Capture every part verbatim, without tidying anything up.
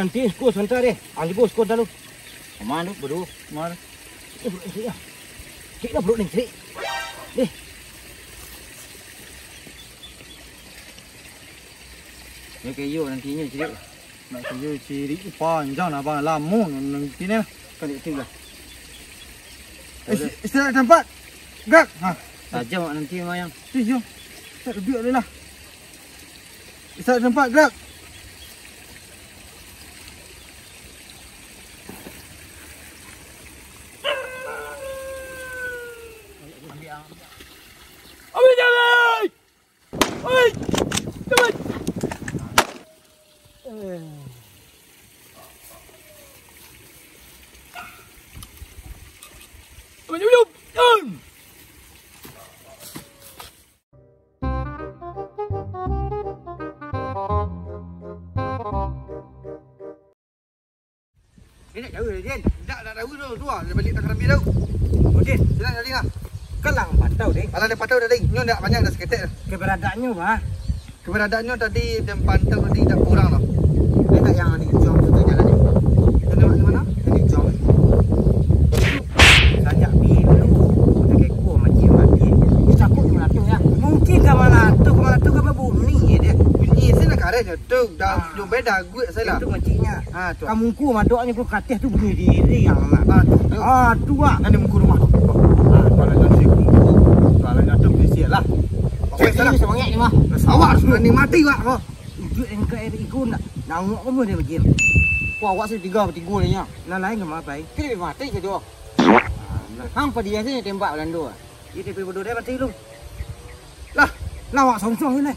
Nanti ko sabanta deh. Anggi bos ko dalu. Aman tu, bodoh. Aman. Eh, buruk ni, Cik, ah. Cik lah buruk ni, Cik. Deh. Yo, kayo nanti nyo, Cik. Nak kayo cirik tu panjang lah, bang. Lamo nanti ni. Kan itu lah. Is-, istirahat tempat. Gerak. Ha. Tajam awak nanti, Mayang. Iyo. Tak duduak dulu lah. Istirahat tempat, gerak. Ambil, ambil. Ambil, jangan! Oi! Cepat! Cepat, cepat, cepat! Indak jauah, Din. Indak, indak jauah tu, tu lah. Dia balik tak kerami tu. Oh, Din. Silakan, Din, lah. Kan lah patau, Din. Alah, dia patau dah, Din. Nyo indak banyak, dah saketek dah. Keberadaannyo, bah? Keberadaannyo tadi, dia pantau tadi, indak kurang lah. Dia tak yang di ujung tu, tu jalan ni. Jalan di mana? Yang di ujung. Sajak bilu, takeko macam mati. Takut malatuh, ya. Mungkin ka malatuh, ka malatuh ka babunyi, ya, dia. Bunyi, sini nak kareh, nyo. Tu, dah, ah. Dah beda, guik salah. Itu manciknya. Ha, tu. Kamu ku madoknya ku kateh tu bunuh diri yang amat. Ah, tu. Ah, tu, ah. Kan di muka rumah tu. Ah, kalau jangan si muka, kalau nyata berisi lah. Oke, salah. Semangat ni, mah. Awak harus berani mati, Wak, kau. Ujuk engkau air iku nak. Nangok kamu dia begini. Wah, awak sih tiga, tiga ni, ya. Nah, lain ke apa, eh? Kira mati saja. Ah, nah. Hang pada dia sih tembak Belanda. Ini pergi bodoh dia mati lu. Lah, lah awak sonsong ni.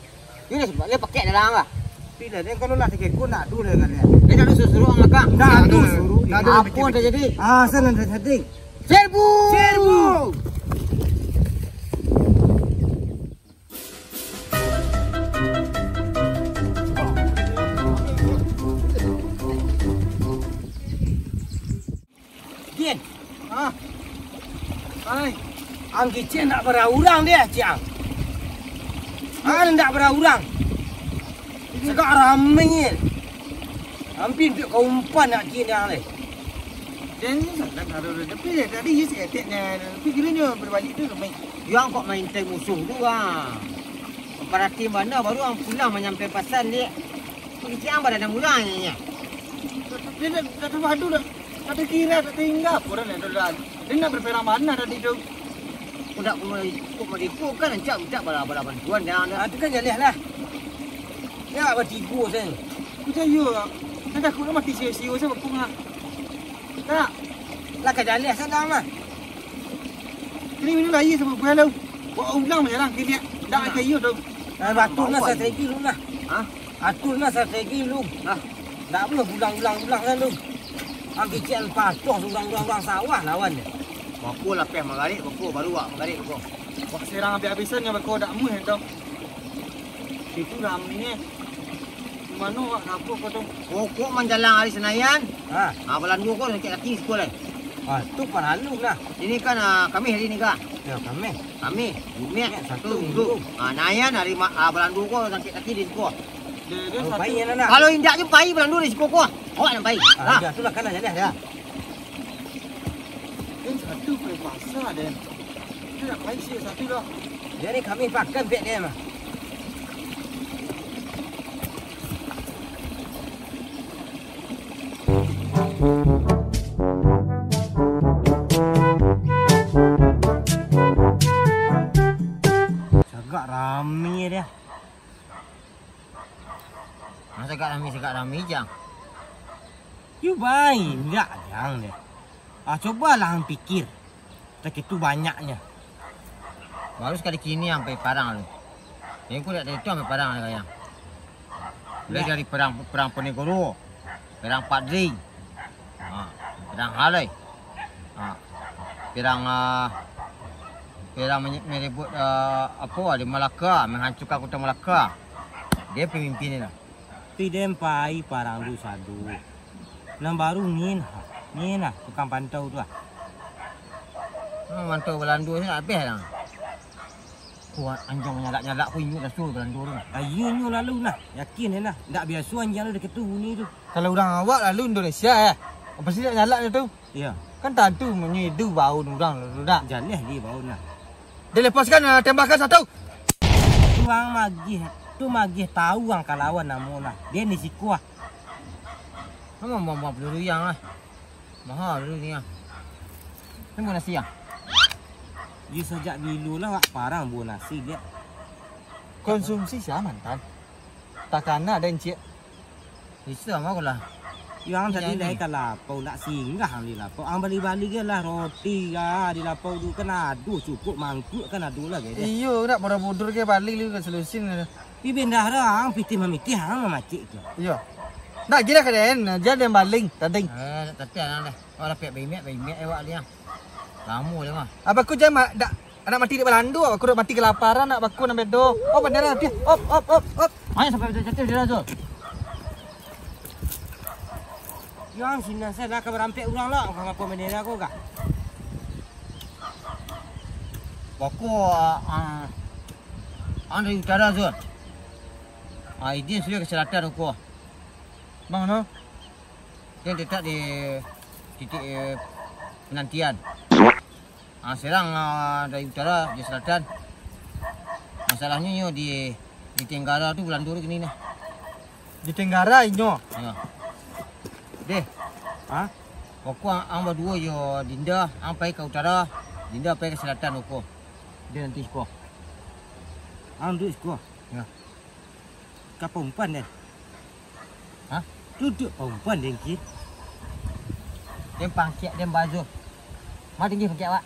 Ini sebab dia pakai dalam lah. Tidak, dia kalau lah tiga ekor nak dulu dengan dia. Dia nak suruh-suruh orang makan. Nak tu suruh. Apa yang terjadi? Ah, sana dah jadi. Serbu! Serbu! Din. Ha? Ai. Ang kicik ndak bara urang deh, Ciang. Ang ndak bara urang. Sagak rami. Ampia untuak ka umpan nak kini ang leh. Jan ni sanang karo tapi tadi ye saketek nyo, tapi kiro nyo babaliak tu ramai. Yo ang kok maintai musuh tu, ah. Parati bana baru ang pulang manyampai pasan, dek. Kicik ang badan urang nyo. Dia dah, dah terpadu dah. Tak terkira, tak terhingga pun dah, dah, dah. Dia nak berperang mana tadi tu? Kok nak kau ikut mereka kan, rancak minta bala-bala bantuan dah, dah. Ah, tu kan jaleh lah. Ya, batigo saja. Percaya, nak takut nak mati sio-sio saja, bapung ah. Tak. Lah ka jaleh saja mah. Kini minum air sama buah lau. Kau ulang majalan kini. Dah macam iyo tu. Ah, batul lah strategi lu lah. Ha? Atur lah strategi lu. Nah. Ndak buliah ulang-ulang-ulang kan lu. Ang kicik ang patuah urang-urang sawah lawan dia. Bako lapeh magarik, bako baru wak magarik bako. Wak serang abih-abihan nyo bako dak muah tu. Situ rami eh. Mano wak kabuah ko tu? Pokok manjalang ari Senayan. Ha. Ha, Balando ko sakik kaki sikua lai. Ha, tu paralu lah. Ini kan, ah, Kamih hari ni ka? Ya, Kamih. Kamih, Jumaik, Jumaik, Sabtu, Sabtu, Minggu. Minggu. Ah, Nayan hari ma-, ah, Balando ko sakik kaki di siko. Dia, dia oh, satu. Pai lah nak. Kalau indak je pai Balando di siko ko. Awak nan pai. Ah, lah. Dah, tu lah kan dah, dah. Kan satu pai pasar dia. Dia nak pai sih satu dah. Jadi kami pakan pek dia mah. Sagak rami dia. Nah, sagak rami, sagak rami, Jang. Yo bai, indak, Jang, deh. Ah, cobalah ang pikir. Sakitu banyaknyo. Baru sakali kini ang pai parang tu. Jadi, ku dak dari tu ang pai parang lai, Jang. Mulai dari perang, perang Ponegoro, perang Padri, ha, perang Halai, ha, perang, ah, perang menye-, merebut, ah, apo, di Malaka, menghancurkan kota Malaka. Dia pemimpin ni lah. Ti den pai parang tu sadu. Nan baru ngin ha, ngin ha, tukang pantau tu ah. Hmm, mantau Balando ni abih dah. Kuat anjing manyalak-nyalak ku inyo raso Balando tu. Ah, iyo nyo lalu nah, yakin den lah. Ndak biaso anjing lalu dakek tu bunyi tu. Kalau urang awak lalu Indonesia, eh, pasti nak nyalak nyo tu. Iyo. Kan tantu manyidu baun urang lalu dak. Jaleh di baun lah. Dilepaskan, eh, tembakan satu. Tu ang magih, tu magih tahu ang kalawan namo lah. Dia ni sikuah. Namo buang-buang peluru yang lah. Maha dulu ni ah. Ni buah nasi ah. Iyo, sajak bilo lah awak parang buah nasi dia. Konsumsi sia mantan. Takana den ciek. Bisa mah lah. Yang tadi lai ka lapau, nak singgah di lapau. Ang bali-bali ge lah roti ga di lapau tu kan ado cukup mangkuk kan ado lah ge. Iyo, nak bodoh-bodoh ge bali lu ka selusin. Pi pindah dah, ang pitih mamitih, ang mamacik tu. Iyo. Nak gila ka den, jan den baling, tading. Eh, tapi anang dah. Awak dapek baimek, baimek awak ni ah. Lamo dah mah. Abah ku jan ma-, dak, anak mati di Balando, aku dak mati kelaparan, nak baku nan bedo. Oh, bener lah, Pi. Op, op, op, op. Ayo sampai jatuh dia tu. Yang sini saya dah ka barampek urang lah, kau ngapa bendera kau kah? Baku, ah, ah, ang dari utara tu. Ah, izin sudah ke selatan aku. Bang, no? Dia letak di titik, eh, penantian. Ah, serang, ah, dari utara, dari selatan. Masalahnyo nyo di, di Tenggara tu, Belando tu kini nah. Di Tenggara inyo? Yo. Deh. Ha? Pokok ang, ang baduo jo Dinda, ang pai ka utara, Dinda pai ka selatan pokok. Dia nanti siko. Ang duduak siko. Yo. Ka paumpan den. Hah? Duduak paumpan den, Ki. Den pangkek den bazo. Ma tinggi pangkek awak?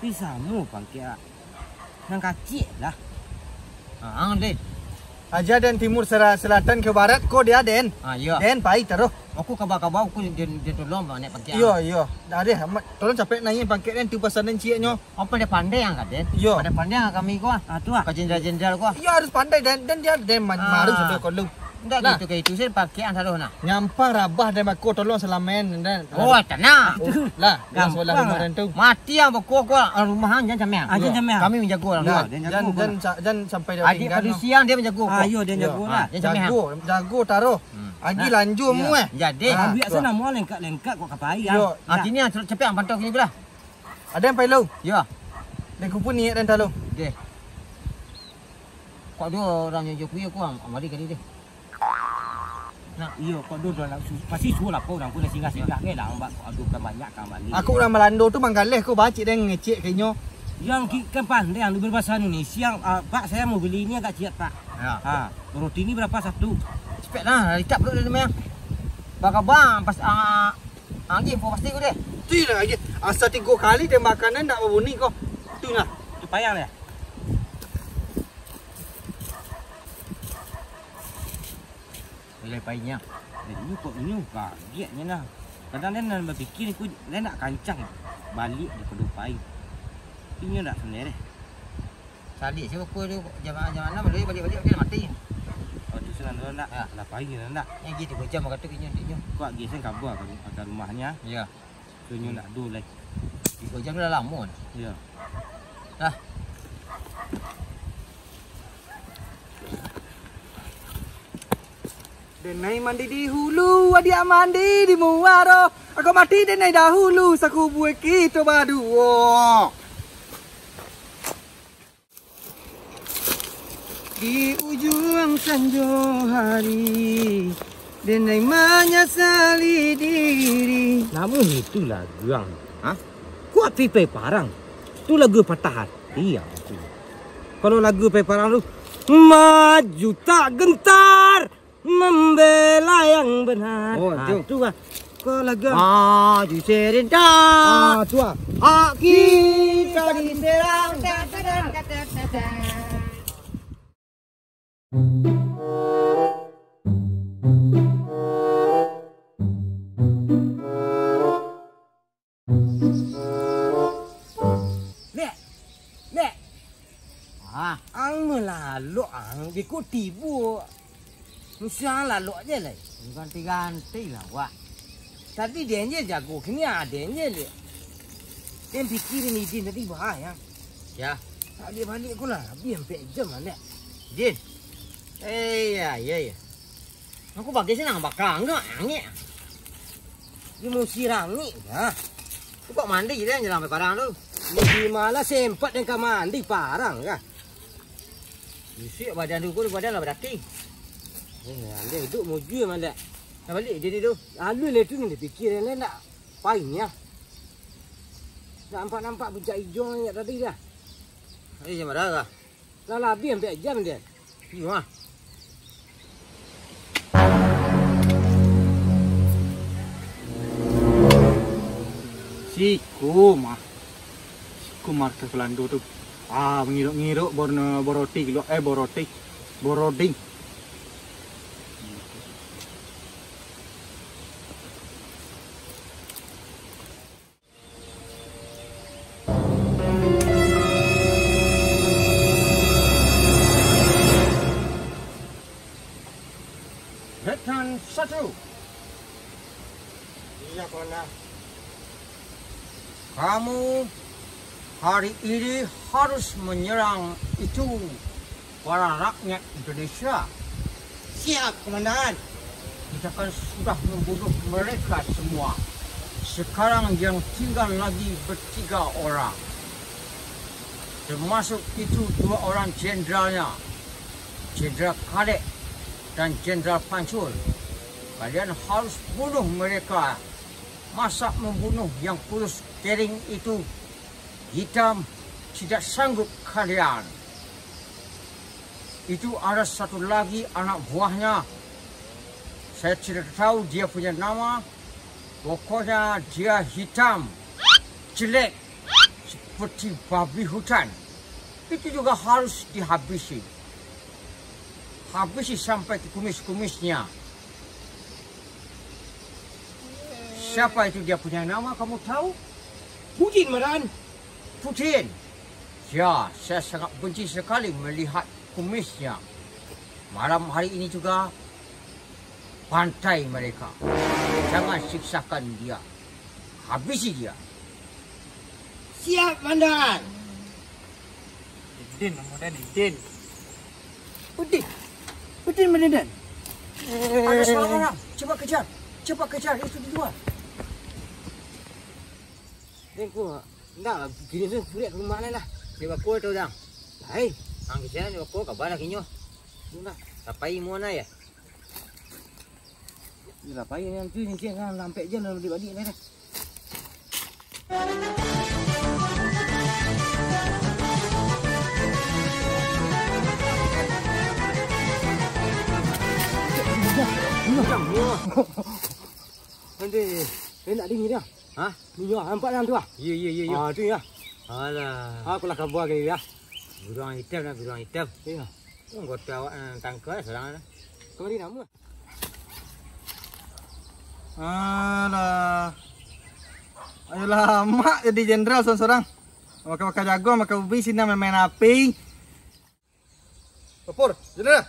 Pi samo pangkek awak. Nan kacik lah. Ha, ang den. Aja den timur sera-, selatan ke barat ko dia den. Ha, iyo. Den pai taruh. Aku kaba-kaba aku den, den tolong ba naik pangkek. Iyo, iyo. Dah deh, amat. Tolong capek naikin pangkek den tu pasan den cieknyo. Oh, pandai-pandai ang ka den? Iyo. Pandai-pandai ang kami ko ah. Ah, tu ah. Ka jenderal-jenderal ko ah. Iyo, harus pandai den, den dia den ma-, maru sampai kolom. Ndak gitu ka itu, sen pakai ang taruh nah. Nyampang rabah den bako tolong salamen den. Oh, tanang. Oh, lah, gampang lah. Mati ang bako ko, ah, rumah ang jan cameh. Ah, jan cameh. Kami manjago lah. Nah, jan, jan, jan sampai dia. Adik padu siang dia manjago. Ah, iyo, dia jago lah. Jan cameh. Jago, jago taruh. Agi lanjur mu eh. Jadi. Ambiak sana mua lengkak-lengkak kok ka pai. Iyo. Ah, kini ang capek ang pantau kini lah. Ado yang pai lo? Yo. Den kumpul niat den talo. Deh. Kok ado urang nyo jo kuih ko, am-, amari kali deh. Nah, iyo, kok ado urang su-, pasti suo lapau urang ko lah singgah-singgah ke lah, ambak kok ado kan banyak kan bali. Aku urang Malando tu manggaleh ko bacik den ngecek ka inyo. Yang ki-, kan pandai yang bahaso Indonesia, ah, Pak, saya mau beli ini agak ciat, Pak. Ya. Ha, roti ini berapa satu? Cepek lah, licak perut dia memang. Baka bang, pas, ah, Angin pun pasti ko deh. Tu lah lagi. Asa tigo kali tembakan ndak babunyi ko. Tu nah. Tu payang dia. Boleh payang. Eh, ini kok ini kagetnya nah. Kadang dia nak berpikir ko, dia nak kancang balik di kedua pai. Ini ndak sendiri. Salik se bako tu, jam, jam anam baru baliak-baliak, dia mati. Oh, tu senang tu ndak? Ya. Lah pagi lah ndak? Yang gitu, dua jam kata kinyo, kinyo. Kok agi sen kaba ka, ka rumahnyo? Ya. So, nyo ndak ado lai. Tigo jam tu lah lamo dah. Ya. Dah. Denai mandi di hulu, adiak mandi di muaro. Ako mati denai dahulu, sakubua kito baduo. Di ujuang sanjo hari, denai manyasali diri. Namun itulah guang, ha? Kuat pipai parang. Tu lagu patah hati yang tu. Kalau lagu pipai parang tu, maju tak gentar. Membela yang benar. Oh, ah, tu. Tu ah. Kau lagu. Maju serentak. Ah, tu ah. Hak kita diserang. Lek, lek. Ah, ang malalok ang, beko tibo. Musuah ang lalok je lai. Ganti-ganti lah, wak. Tadi den je jago, kini aden je, lek. Den pikirin idin tadi bahaya. Ya. Tak balik-balik ko lah, habis ampek jam lah, lek. Din. Eh, ya, ya, ya. Aku pakai senang bakang ke angek. Di musi rangik ha. Kok mandi je jalan sampai parang tu. Di malah sempat yang ka mandi parang ka. Bisuak badan tu, badan lah badaki. Eh, ande duduk mujua malak. Nak balik jadi tu. Alun lah tu ni dipikir, nak pain ya. Nampak-nampak puncak ijo yang tadi dah. Eh, jam berapa? Lah, lah habis ambiak jam dia. Iyo ah. Siko mah. Siko markas Belando tu. Ah, mengiruk-ngiruk borno boroti keluar, eh, boroti. Boroding. Detan satu. Iya, Komandan. Kamu hari ini harus menyerang itu para rakyat Indonesia. Siap, Komandan. Kita kan sudah membunuh mereka semua. Sekarang yang tinggal lagi bertiga orang. Termasuk itu dua orang jenderalnya, Jenderal Kadek dan Jenderal Pancul. Kalian harus bunuh mereka. Masa membunuh yang kurus kering itu, hitam, tidak sanggup kalian. Itu ada satu lagi anak buahnya. Saya tidak tahu dia punya nama. Pokoknya dia hitam, jelek, seperti babi hutan. Itu juga harus dihabisi. Habisi sampai ke kumis-kumisnya. Siapa itu dia punya nama, kamu tahu? Putin, Komandan. Putin? Ya, saya sangat benci sekali melihat kumisnya. Malam hari ini juga, bantai mereka. Jangan siksakan dia. Habisi dia. Siap, Komandan. Din, Komandan, Din. Udin. Udin, Komandan. Ada suara orang. Cepat kejar. Cepat kejar. Itu di luar. Din, ku, ndak, kini tu kuliah ke rumah ni lah. Dia bakul tu, Dang. Hai, ang kisian dia bakul, kabar lah kinyo. Ndak. Tapai mua na ya? Iyolah, pai nanti ni kan lampek je lalu balik ni dah. Nanti, eh, nak dingin dah. Ha? Minyak nampak dalam tu ah. Iya, iya, iya, iya. Ah, tu ya. Alah. Ah, aku lah kabar kali ya. Buruang hitam lah, buruang hitam. Iya. Anggota awak nan tangka lah sorang lah. Kamari nama? Alah. Ayolah, mak jadi jenderal sorang-sorang. Makan-makan jagung, makan ubi, sini main-main api. Opor, jenderal.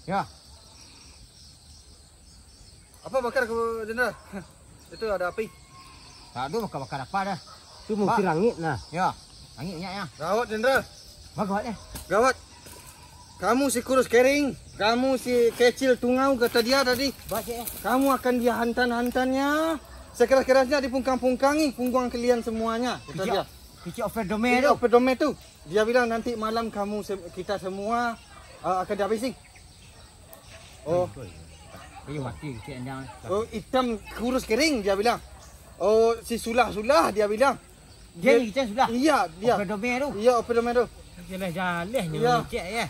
Ya. Apa bakar ko, jenderal? Itu ada api. Tak ada bakar-bakar apa dah. Tu mungkin langit nah. Ya. Langit minyak ya. Gawat, jenderal. Apa gawat dah? Gawat. Kamu si kurus kering, kamu si kecil tungau, kata dia tadi. Baca ya. Kamu akan dihantan-hantannya. Sekeras-kerasnya dipungkang-pungkangi pungguang kalian semuanya, kata dia. Kecil over dome tu. Over dome tu. Dia bilang nanti malam kamu se-, kita semua, uh, akan dihabisi. Oh. Dia mati kecil endang. Oh, hitam kurus kering, dia bilang. Oh, si sulah-sulah, dia bilang. Dia ni kecil sulah. Iya, dia. Over dome tu. Iya, over dome tu. Jaleh-jaleh ni kecil ya.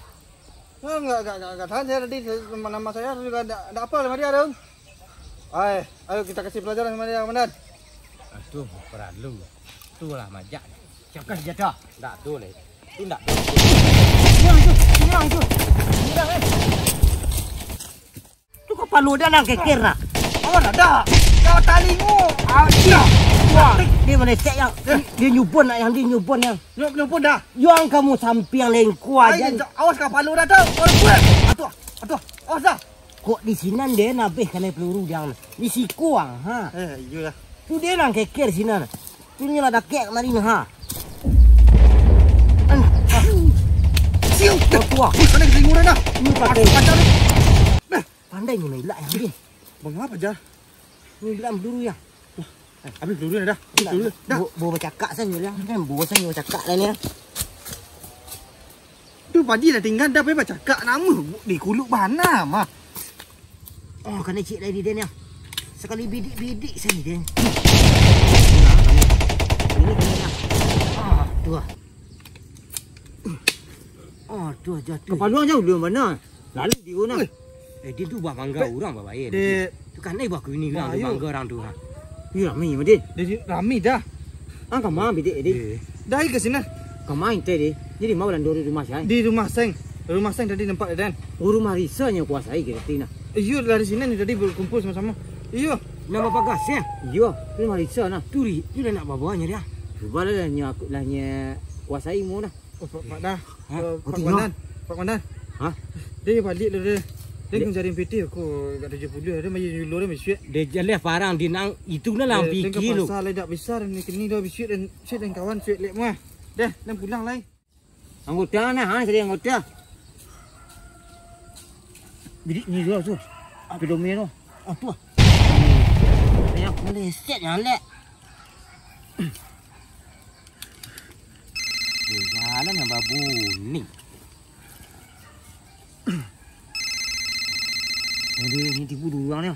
Enggak, enggak, enggak, enggak tahan saya tadi, nama saya juga enggak, enggak apa sama dia tu. Ai, ayo kita kasih pelajaran sama dia, Komandan. Aduh, perlu. Itulah majak. Siapkan senjata. Ndak tu leh. Tu ndak tu. Nyerang tu. Nyerang tu. Nyerang eh. Tu kapalo dia nan keker nak. Awas ada. Kau talingo. Awas. Wah. Dia mana cek yang dia nyubun nak yang dia nyubun yang. Nyup nyubun dah. Yang kamu sampiang lengkua aja. Awas kapalo dah tu. Aduh. Aduh. Awas dah. Kok di sinan den abih kanai peluru jang. Di siko ang, ha. Eh, iyo lah. Tu den ang keker sinan. Tu nyo lah dakek kamari, ha. An-, ha. Siu. Kau tua. Wih, kanai kelinguran dah. Ini pakai. Kacau ni. Eh. Pandai nyo mailak, Yang, Din. Bang, apa, Jah? Mailak peluru, Yang. Ambil peluru dah. Ambil peluru dah. Bo-, bo bacakak sajo, Yang. Kan bo sajo bacakak lah ni, Yang. Tu padi dah tinggal, dah pai bacakak. Nama di kuluk bana mah. Oh, kanai ciek lai di den, Yang. Sakali bidik-bidik sajo, Den. Ini kanai, Yang. Ah, tu ah. Ah, tu ah, jatuh. Kapalo jauh dulu mana? Lalu di mana? Weh. Eh, dia tu bah mangga urang babayar. Dia tu kan, eh, bah kini urang tu mangga urang tu, ha. Iya, rami, Madin. Dia rami dah. Ah, kama bidik, Din? Eh. Dah, ka sinan. Kama intai, Din? Jadi, mau Lando di rumah saya? Di rumah Seng. Rumah Seng tadi nampak, Dan. Oh, rumah Risa nyo kuasai, kira-kira, nah. Iyo, dari sinan tadi berkumpul sama-sama. Iyo. Nama pagas, ya? Iyo, rumah Risa, nah. Tu, Ri, tu dah nak bawa nyo dia. Cuba lah, nyo aku, lah, nyo kuasai mu, nah. Oh, Pak, Pak dah. Hah? Eh, Pak Komandan. Pak Komandan. Hah? Dia balik dah, dia. Dia mencari P T aku kat tujuh puluh. Dia main juluh, dia main suit. Dia jaleh parang di nang itu lah, dia pikir lu. Pasal dah besar ni, kini dah bisuit dan, suit dan kawan, suit lek mah. Dah, dan pulang lai. Anggota nah, ha, jadi anggota. Bidik ni dulu tu. Pedomi tu. Apa? Yang meleset yang lek. Eh, jalan yang babunyi. Aduh, ni tipu dua orang ni.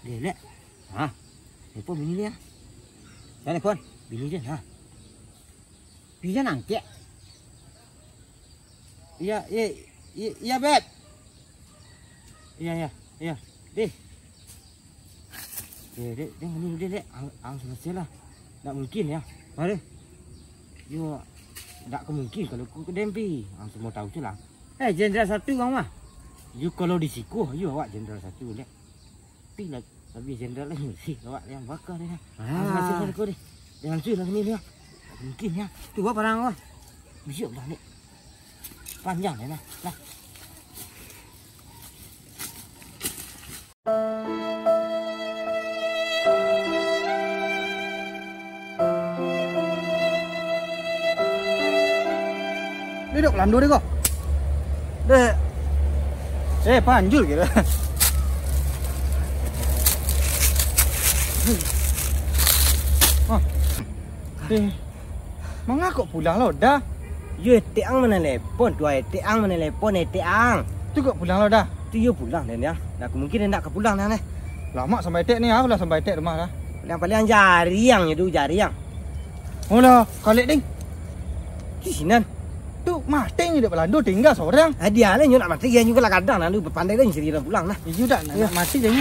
Dia, Lek. Ha? Telepon bini dia. Dah telepon. Bini dia, ha. Bini dia nangkek. Iya, iya, iya, iya, Beb. Iya, iya, iya. Deh. Deh, dek, dek, ni deh, dek. Ang, ang selesai lah. Tak mungkin, ya. Mana? Yo, tak mungkin kalau ku ke Dempi. Ang semua tahu je lah. Eh, Jenderal Satu, Bang, mah? Yo, kalau di siko, yo, awak Jenderal Satu, Lek. Tapi lah, tapi Jenderal lain sih, awak yang bakar, ya. Ah. Ang selesai lah kau deh. Jangan sih lah ni, ya. Tak mungkin, ya. Cuba parang, Bang. Bisa lah, Lek. Panjang, ya, lah. Lah. Duduk landu deh ko. Dek. Eh, panjul kira. Ah. Eh. Manga kok pulang lo dah? Yo, etek ang manelepon, tu etek ang manelepon, etek ang. Tu kok pulang lo dah? Tu yo pulang, Den, ya. Dah mungkin ndak ka pulang dah, neh. Lamak sampai etek ni, ah, lah sampai etek rumah dah. Yang paling jariang je tu, jariang. Oh lah, kalek ding. Tu sinan. Tu mati ni dek Belando tinggal seorang. Ah, dia lah nyo nak mati, dia juga lah kadang, nah, lu pandai dah nyari pulang, nah. Iyo dah, nak, nak mati dah ni.